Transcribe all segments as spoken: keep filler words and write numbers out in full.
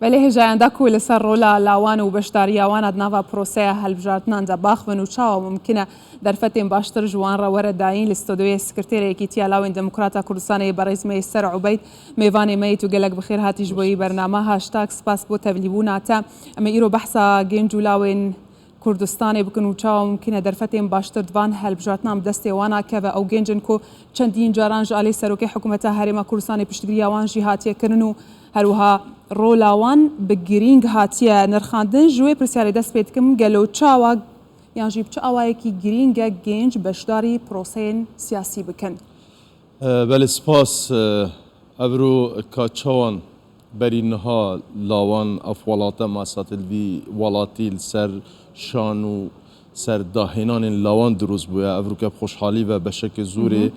Belê hêjayan da ku li ser rola lawan û beşdariya wan a di nava proseya hilbijartinan de baxivin û çawa mumkin e derfetên baştir ji wan re were dayîn, li stûdyoyê Sekreterê Yekîtiya Lawên Demokrata Kurdistanê Berêz Meyser Ubeyd mêvanê me yê tu gelek bi xêr hatî ji bo yî bernama. Hashtag spas bo tevlîbûna te. Em ê îro behsa gênc û lawên Kurdistanê bikin û çawa mumkin e derfetên baştir di van hilbijartinan bi destê wan a keve. Ew gênc in ku çendîn caran ji alî Serokê Hikûmeta Herêma Kurdistanê piştgiriya wan jî hatiye kirin û her wiha rola wan bi girîng hatiye nirxandin. Ji wê pirsyarê dest pê dikim, gelo çawa yan jî bi çi awayekî girîng e gênc beşdarî proseyên siyasî bikin? E, belê spas. E, evro ka çawan berî niha lawan ev welate, masate li vî welatî li ser şan û ser dahênanên lawan dirust bûye. Evroke bi xweşhalî ve beşeke zorê,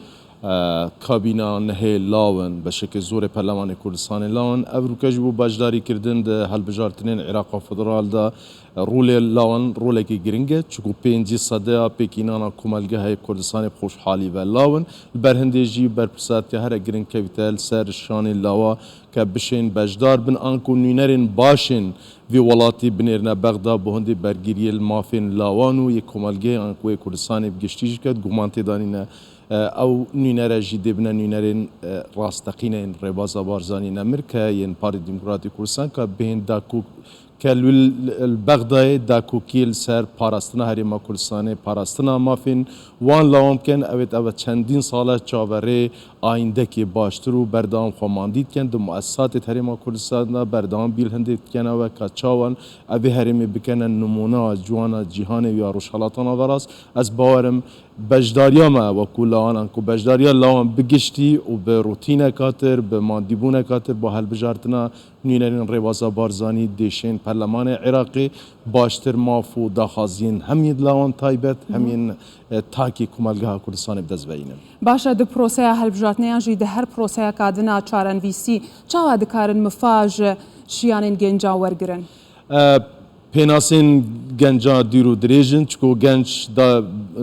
e, kabîna nehê law in, beşeke zorê Perlemanê Kurdistanê law in. Evroke ji bo beşdarîkirdin di hilbijartinên Îraqa Federal de, rolê lawan rolekî giring e, çiku pêncî sedeya pêkînana komelgehê Kurdistanê bi xweşhalî ve law in. Li ber hindê jî berpirsatiya here giring kevîte li ser şanê lawa ke bişên beşdar bin, anku nûnerên baş ên vê welatî binêrine Bexda, bo hindê bergiriyê li mafên lawan û yê komelgehê anku yê Kurdistanê bi giştî jî ke guman tê danîne, e, ew nûnere jî dê bine nûnerên, e, rasteqîne yên Rêbaza Barzanî Nemir ke yên Partî Demokratîk Kurdistan ke bihên dakû ke li, li Bexdayê dakokiyê li ser parastina Herêma Kurdistanê, parastina mafên wan lawan bikin, ew ê ev çendîn sal e çaverê ayîndekê baştir û berdewam xwemandî dikin. Di muesisatê Herêma Kurdistanê de berdewam bîr hindê dikene we ka çawan evê herêmê bikene nimûna ciwana cîhanê ya Rojhelata Naverast. Ez bawer im beşdariya me wekû lawanan ku beşdariya lawan bi giştî û bi rûtîneka tir, bi mandîbûneka tir, bi hilbijartina nûnerên Rêbaza Barzanî, dêşên Perlemanê Iraqê, baştir maf û daxwaziyên hem yên lawan taybet, hem yên, e, takê Komelgeha Kurdistanê bi dest ve înin. Baş e, di proseya hilbijartinê yan jî di her proseyeka din a çarenivîsî çawa dikarin mifa ji şiyanên gencan wergirin? E, pênasên genca dûr û dirêj in, çiko genc da-,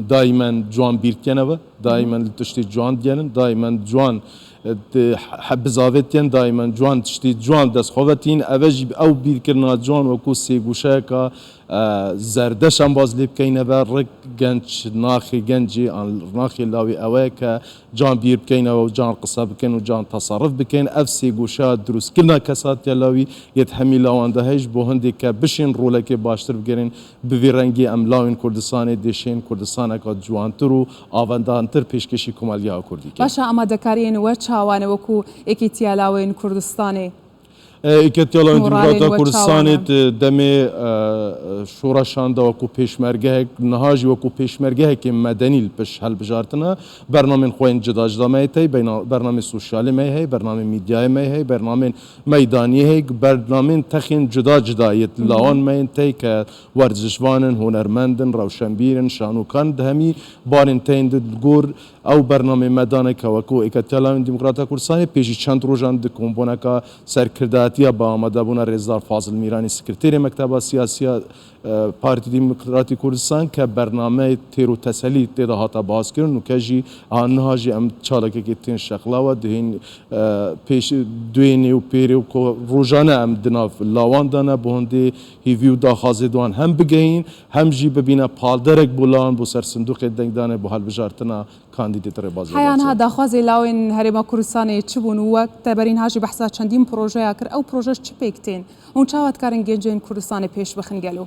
daîmen ciwan bîr dikene ve, daîmen li tiştê ciwan digerin, daîmen ciwan, e, di he-, bizavê dikin, daîmen ciwan tiştê ciwan dest xwe ve tîn. Ev e jî ew bîrkirina ciwan wekû sêgoşeyeka, e, zerdeş em baz lê bikeyne ve, rik genc naxê gencê an naxê lawê ew e ke can bîr bikeyne û can qise bikin û can teserif bikin. Ev sêgoşeya dirustkirina kesatiya lawî yê di hemî lawan de heye ji bo hindê ke bişên rolekê baştir bigerin, bi vî rengî em lawên Kurdistanê dê şên Kurdistaneka ciwantir û avendantir pêşkêşî komelgeha Kurdî kin. Baş e, amadekariyên we çawa ne wekû Êkîtiya Lawên Kurdistanê? E, Êkîtiya Lawên Demokrata Kurdistanê di demê, e, e, şoreşan de wekû pêşmergehek, niha jî wekû pêşmergehekê medenî li pişt hilbijartine. Bernamên xwe yên cida cida me yê tey, beyna-, bernamên sosyalê me yê hey, bernamên medyayê me yê hey, bernamên meydaniyê hey, bernamên texên cida cida yê lawan me yên tey ke werzişvan in, hunermend in, rewşenbîr in, şanûkan, di hemî barên teyên di gor ew bernamê me dane ke wekû Êkîtiya Lawên Demokrata Kurdistanê pêşî çend rojan di kombûneka serkirdatiya bi amadebûna Rêzdar Fazil Mîranî, Sekreterê Mekteba Siyasiya, e, Partî Demokratîk Kurdistan ke bernameyê têr û teselî tê de hate bazkirin û ke jî a niha jî em çalakekê tên şexla we dihên, e, pêş, duênê û pêrê û ku rojane em di nav lawan de ne, bo hindê hîvî û daxwazê di wan hem bigehîn, hem jî bibîne palderek bo lawan bo ser sindoqê dengdanê bo hilbijartina kandîdê di rêbazê Heya niha daxwazê lawên Herêma Kurdistanê çi bûn û wek te berî niha jî behsa çendîn projeya kir, ew proje çi pêk tên? Hûn çawa dikarin gencên Kurdistanê pêş bixin gelo?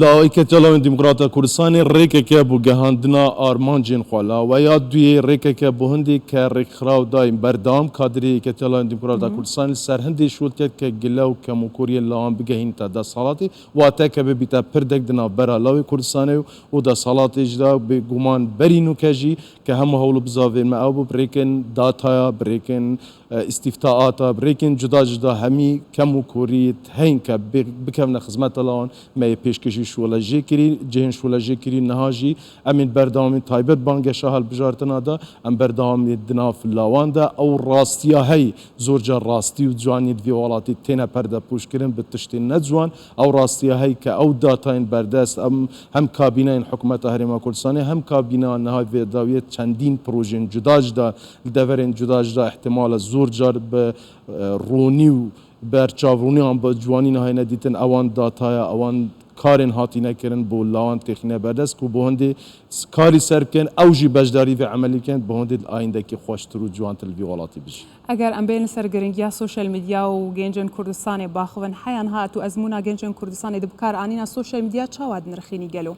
La Êkîtiya Lawên Demokrata Kurdistanê rêkeke bo gehandina armancên xwe la we ya duyê rêkeke bo hindê ke rêkxiraw dayîn berdewam kadrê Êkîtiya Lawên Demokrata Kurdistanê li ser hindê şol ket ke gile û kemûkoriyên lawan bigehînte desthilatê, wate ke bibîte pirdek di navbera lawê Kurdistanê û desthilatê jî de bêguman berî nûke jî ke hemû hewl û bizavên me ew bû, bi rêkên dataya, bi rêkên, e, îstîftaata, bi rêkên cuda cuda hemî kemûkorî heyîn ke bê-, bikevne xizmeta lawan me yê pêşkêşî şole jê kirî, cihên şole jê kirî, niha jî em ên berdewamî taybet bangeşa hilbijartina de, em berdewamî di nav lawan de ew rastiya hey, zor car rastî û ciwanî di vî welatî têne perdepûşkirin bi tiştên ne ciwan. Ew rastiya hey ke ew datayên berdest, em hem kabîneyên Hikûmeta Herêma Kurdistanê, hem kabîna niha vê dawiyê çendîn projeyên cuda cuda li deverên cuda cuda ihtimal e zor car bi, e, ronî û ber çavrûniyan bi ciwanî nehayne dîtin, ewan dataya, ewan karên hatîne kirin bo lawan têxîne berdest ku bo hindê karî ser bikin, ew jî beşdarî vê emelî bikin, bo hindê ayîndekî xweştir û ciwantir li vî welatî bijî. Eger em bên li ser giringiya sosyal medya û gencên Kurdistanê baxivin, heya niha tu ezmûna gencên Kurdistanê di bikaranîna sosyal medya çawa dinirxînî gelo?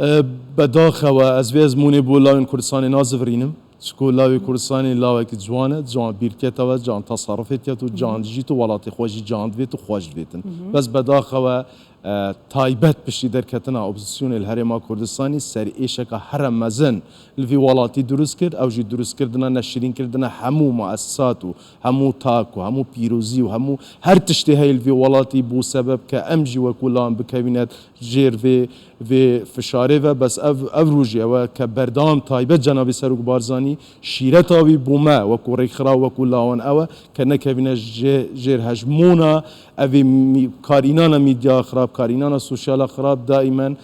E, bedaxewe ez vê ezmûnê bo lawên Kurdistanê nazivirînim. Çiko lawê Kurdistanê lawekî ciwan e, ciwan bîrkete we, ciwan tasarrufê ket û ciwan dijît û welatê xwe jî ciwan divêt û xweş divêtin. Bes bedaxewe, e, taybet piştî derketina opozîsyonê li Herêma Kurdistanê serêşeka here mezin li vî welatî dirust kir. Ew jî dirustkirina, neşirînkirina hemû muesesat û hemû tak û hemû pîrozî û hemû her tiştê heye li vî welatî bû sebeb ke em jî wekû lan bikevîne jêr vê, vê fişarê ve. Bes ev, ev rojî ew e ke berdewam taybet Cenabê Serok Barzanî şîreta wî bo me wekû rêkxiraw, wekû lawan ew e ke nekevîne jê-, jêr hejmûna evê mî-, karînana medya xirab, karînana sosyala xirab daîmen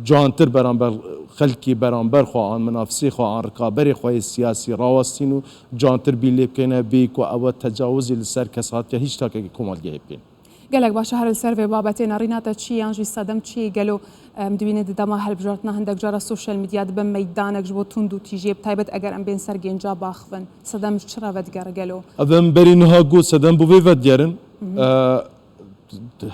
cantir beramber xelkê, beramber xwe an minafisê xwe an rikaberê xwe yê siyasî rawestîn û cantir bîr lê bikeyne bêyî ku ew tecawizê li ser kes hatiye hîç takekî komelgehê bikên. Gelek baş e, her li ser vê babetê nerîna te çi ye yan jî sedem çi ye? Gelo em dibînin di dema hilbijartina hindek cara sosyal medya dibe meydanek ji bo tund û tîjiyê, bi taybet eger em bên ser genca baxivin, sedem ji çi re vedigerî gelo? Ev em berî niha got, sedem bo vê vedigerin. E,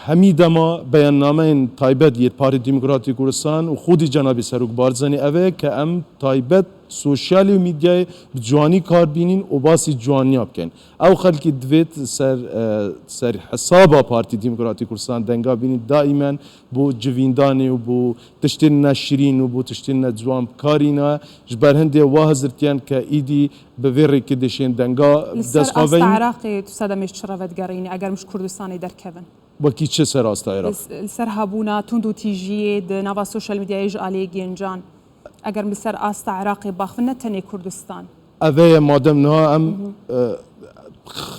hemî dema beyannameyên taybet yê Partî Demokratîk Kurdistan û xwedî Cenabê Serok Barzanî ev e ke em taybet sosyalê û medyayê bi ciwanî kar bînîn û basî ciwaniya bikin. Ew xelkî divêt ser, e, ser hesaba Partî Demokratîk Kurdistan denga bînî, daîmen bo civîndanê û bo tiştên neşirîn û bo tiştên neciwan bikarîne. Ji ber hindê wa hizirtiyen ke îdî bi vê rêkê dêşên denga Li ser dest xwe asta veyn. Iraqê tu sedemê ji çi re vedigerînî eger em ji Kurdistanê derkevin? Wekî çi ser asta Iraq? Li, li ser hebûna tund û tîjiyê di nava sosyal medyayê ji aliyê gencan. Eger em li ser asta Iraqê baxivin, ne tenê Kurdistan. Ev e, madem niha em, e,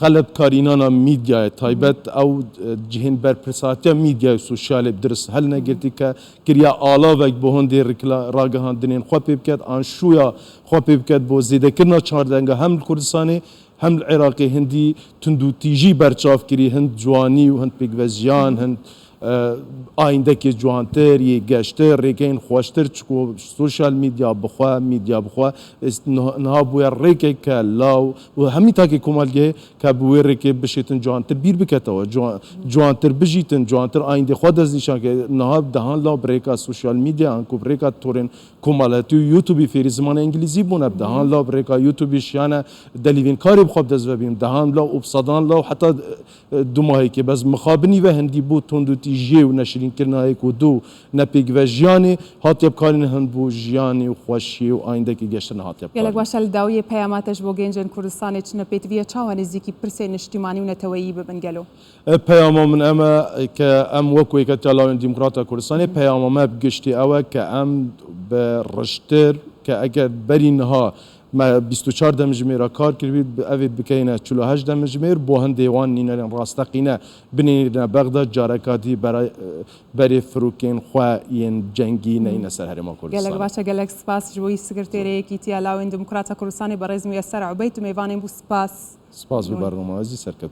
xeletkarînana medyayê taybet, ew, e, cihên berpirsatiya medyayê sosyalê bi dirist helnegirtî ke kiriya alavek bo hindê rikla-, ragihandinên xwe pê biket, an şûya xwe pê biket bo zêdekirina çardenga hem li Kurdistanê hem li Iraqê hindî tundûtîjî berçav kirî, hind ciwanî û hind pêkvejiyan, hind, e, ayîndekê ciwantir, yê geştir, rêkeyên xweştir, çiko sosyal medya bi xwe, medya bi xwe, es-, niha, niha bûye rêkek ke law û hemî takê komelgehê ke bi wê rêkê bişêtin ciwantir bîr biketewe, ciwan-, ciwantir bijîtin, ciwantir ayîndê xwe destnîşan ke. Niha dehan law bi rêka sosyal medya, anku bi rêka torên komeletî û YouTubeî fêrî zimanê îngilîzî bûne. Bi dehan law bi rêka YouTubeî şiyane delîvên karê bi xwe bi dest ve bînin. Dehan law û bi sedan law heta, e, dumahekê. Bes mixabinî ve hindî bû tundûtîjiyê û neşirînkirina yek û du nepêkvejiyanê hatiye bikarîn, hin bû jiyanê û xweşiyê û ayîndekê geştir nehatiye bikarîn. Gelek baş e, li dawiyê peyama te ji bo gencên Kurdistanê çi ne pêtivî ye, çawa nêzîkî pirsên niştîmanî û neteweyî bibin gelo? E, peyama min em e ke em wekû Yeketiya Lawên Demokrata Kurdistanê peyama me bi giştî ew e ke em bi riştir, ke eger berî niha me bîst û çar demjimêra kar kiribî, bi, evê bikeyne çil û heşt demjimêr, bo hindê wan nînerên rasteqîne binêrine Bexda, careka dî bera-, e, berê firokên xwe yên cengî neyne ser Herêma Kurdistanê. Gelek baş e, gelek spas ji bo wî. Sekreterê Yekîtiya Lawên Demokrata Kurdistanê berêz Miyeser Ubeyd û mêvanên bû. Spas. Spas bo bernama, ez jî serkeftin.